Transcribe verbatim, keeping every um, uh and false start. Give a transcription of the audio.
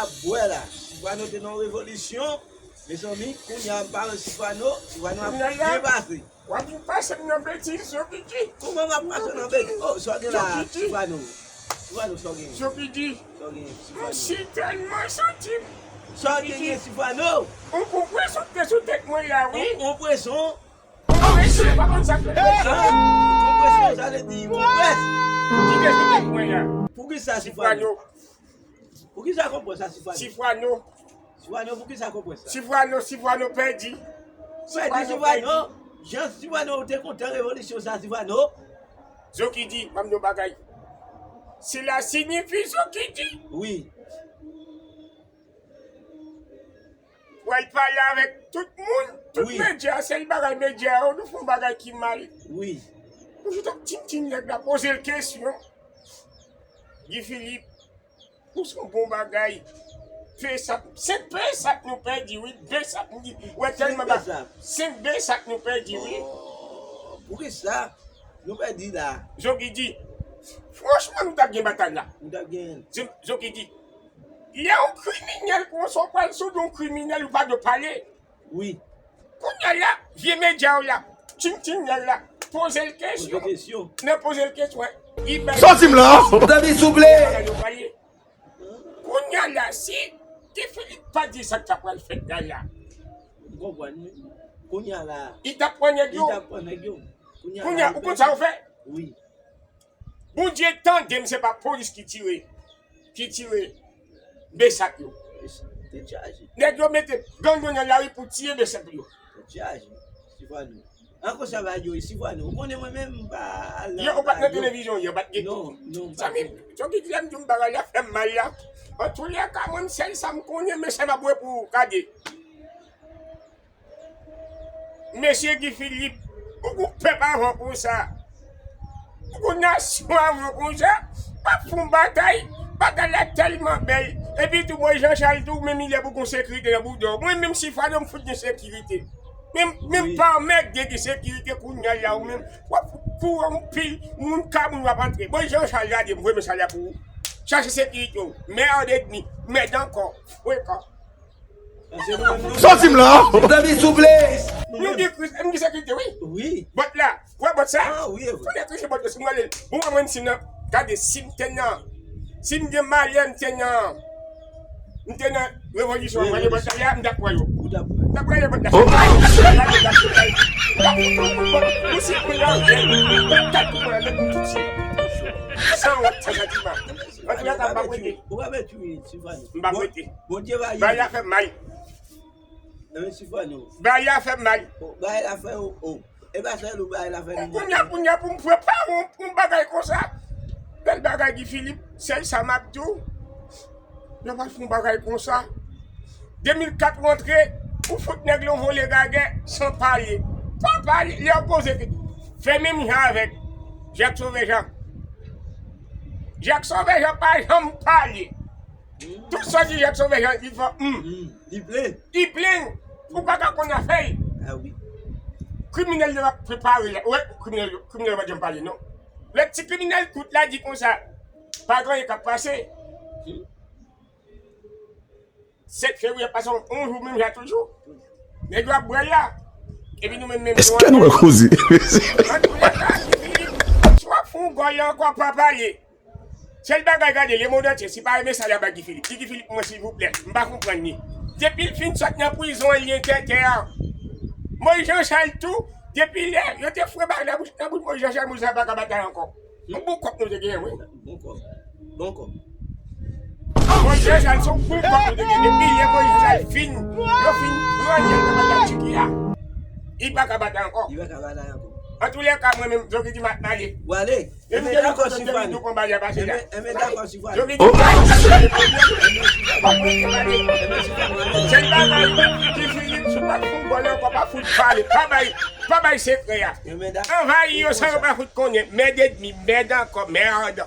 ap bwè la. Sifwano te nan revolisyon. Mezanmi, kounye a m pa wè Sifwano. Sifwano ap byen pase. W ap vin pase m nan betiz, Zokidi. Kòman m ap pase w nan betiz? Oh, sa w gen la, Sifwano? Sifwano, sa w gen? Zokidi. Sa w gen, Sifwano? M si tèlman santi m. Sa w gen, Sifwano? On, on pwezon te sou tèt mwen la, wi. On, on pwezon? On pwezon, pa konn sa k rele pwezon. On pwezon, sa vle di konprès. Ki te sou tèt mwen la? Poukisa, Sifwano? Poukisa konpò sa, Sifwano? Sifwano. Sifwano, poukisa konpò sa? Sifwano, Sifwano pèdi. Pèdi Sifwano. Jan Sifwano ou te kontan revolisyon sa, Sifwano. Zokidi, m ap di w bagay. Sila siyifi Zokidi. Wi. Pou al pale avèk tout moun, tout medya, sèl bagay medya yo, nou fè yon bagay ki mal. Wi. Nou sot ap tintin nèg la, poze l kesyon. Guy Philippe, ou se yon bon bagay. Besap, se Besap nou pèdi, wi. Besap, m di, wè tèlman ba. Senk Besap nou pèdi, wi. Oh, poukisa nou pèdi la? Zokidi, franchman, nou t ap gen batay la. Nou t ap gen. Zokidi, lè yon kriminèl konsa, w pral sou yon kriminèl, ou pa dwe pale. Wi. Kounye a la, vye medya w la, tintinyèl la, poze l kesyon. Poze kesyon. Nan poze l kesyon, wi. Sòti m la! Tanpri, souple! Kounye a la, si Guy Philippe pa di sa k ta pral fèt la, la. M konprann, wi. Kounye a la. Li t ap pran nèg yo. Li t ap pran nèg yo. Kounye a, ou konn sa yo fè? Wi. Bondye tande m, se pa polis ki tire, ki tire Besap yo. Tèt chaje. Nèg yo mete gang yo nan lari pou tiye Besap yo. Tèt chaje. Sifwano. Ankò sa va yo, Sifwano. Ou konnen mwen menm, m pa al nan. Yo, ou pa t nan televizyon, yo pa t gen. Non, non, m pa t gen. Zanmi, Zokidi, lè m di w bagay la fè m mal la. Antoulèka, mwen, m sèl sa m konnen, men sa m ap wè pou gade. Mesye Guy Philippe, ou gon pèp avan konsa. Ou gon nasyon avan konsa. W ap fè yon batay, batay la tèlman bèl. Epi tou, Moyiz Jan Chal tou, menm li lè pou gon sekirite nan bouda w. Mwen menm, Sifwano, m fout gen sekirite. Men, men m pa anmède gen sekirite kounye a la, ou menm. W ap kou anpil moun ka moun w ap antre. Moyiz Jan Chal, gade, m voye mesaj la pou ou. Chache sekirite w. Merde et demi. Merde ankò. Frekan. Sòti m la! Tanpri, souple! Nou gen kriz, nou gen sekirite, wi. Wi. Bòt la, wè bòt sa? Ah, wi, e vre. Fò n krize bòt la, si nou ale. Bon, mwen, si nan, gade, si m te nan, si m gen malè, m te nan, m te nan revolisyon, mwen, bòt la, m t ap pran yo. Ou t ap pran. M t ap pran bòt la. Oh! M t ap pran bòt la. Ou si pran la, m t ap pran la, m t ap pran la. San wont, san santiman. Antoulèka, m p ap rete. Ou p ap rete, wi, Sifwano. M p ap rete. Bondye va ede. Bagay la fè m mal. Enben, Sifwano. Bagay la fè m mal. Bon, bagay la fè, o, o. E pa sèl ou bagay la fè nou mal. Kounye a, kounye a, pou m prepare yon, yon bagay konsa. Bèl bagay, Guy Philippe, sèl sa m ap di w. Yo pa fè yon bagay konsa. De mil kat ou antre, ou fout nèg la yon vole gagè san pale. Pa pale, lè w poze ke, fè menm jan avèk Jak Sovè Jan. Jak Sovè Jan pa janm pale. Tout sa di Jak Sovè Jan, li fè, hmm. Li plenn. Li plenn. Ou pa ka konn afè l. Ah wi. Kriminèl yo ap prepare la. Wè, kriminèl yo, kriminèl yo pa janm pale, non. Lè ti kriminèl kout la di konsa, pa gen anyen k ap pase. Sèt fevriye ap pase yon jou menm jan toujou. Nèg yo ap bwè la. Epi nou menm, menm. Èske nou wè koze? Antoulèka, Guy Philippe, si w ap fè yon gòl la ankò, pa pale. Sèl bagay, gade, lemonn antye, si pa renmen sa, y a bay Guy Philippe. Di Guy Philippe pou mwen, silvouplè. M pa konprann li. Depi l fin sot nan prizon an, li entètè a. Moyiz Jan Chal tou, depi lè yo te foure bal nan bouch, nan bouch Moyiz Jan Chal, Moyiz Jan Chal pa ka batay ankò. Yon bon kòb nou te genyen, wi. Bon kòb. Bon kòb. Moyiz Jan Chal se yon bon kòb nou te genyen. Depi lè Moyiz Jan Chal fin, yo fin pran li nan bagay tiki a. Li pa ka batay ankò. Li pa ka batay ankò. Antoulèka, mwen menm, Zokidi, m ap ale. Ou ale? Enben, dakò, Sifwano. Enben, enben, dakò, Sifwano. Zokidi, sèl bagay, Guy Philippe, si w pa fout bòl ankò, pa fout pale, pa bay, pa bay sekrè a. Anvayi yo san yo pa fout konnen. Mèd edmi, mèd ankò, mèd.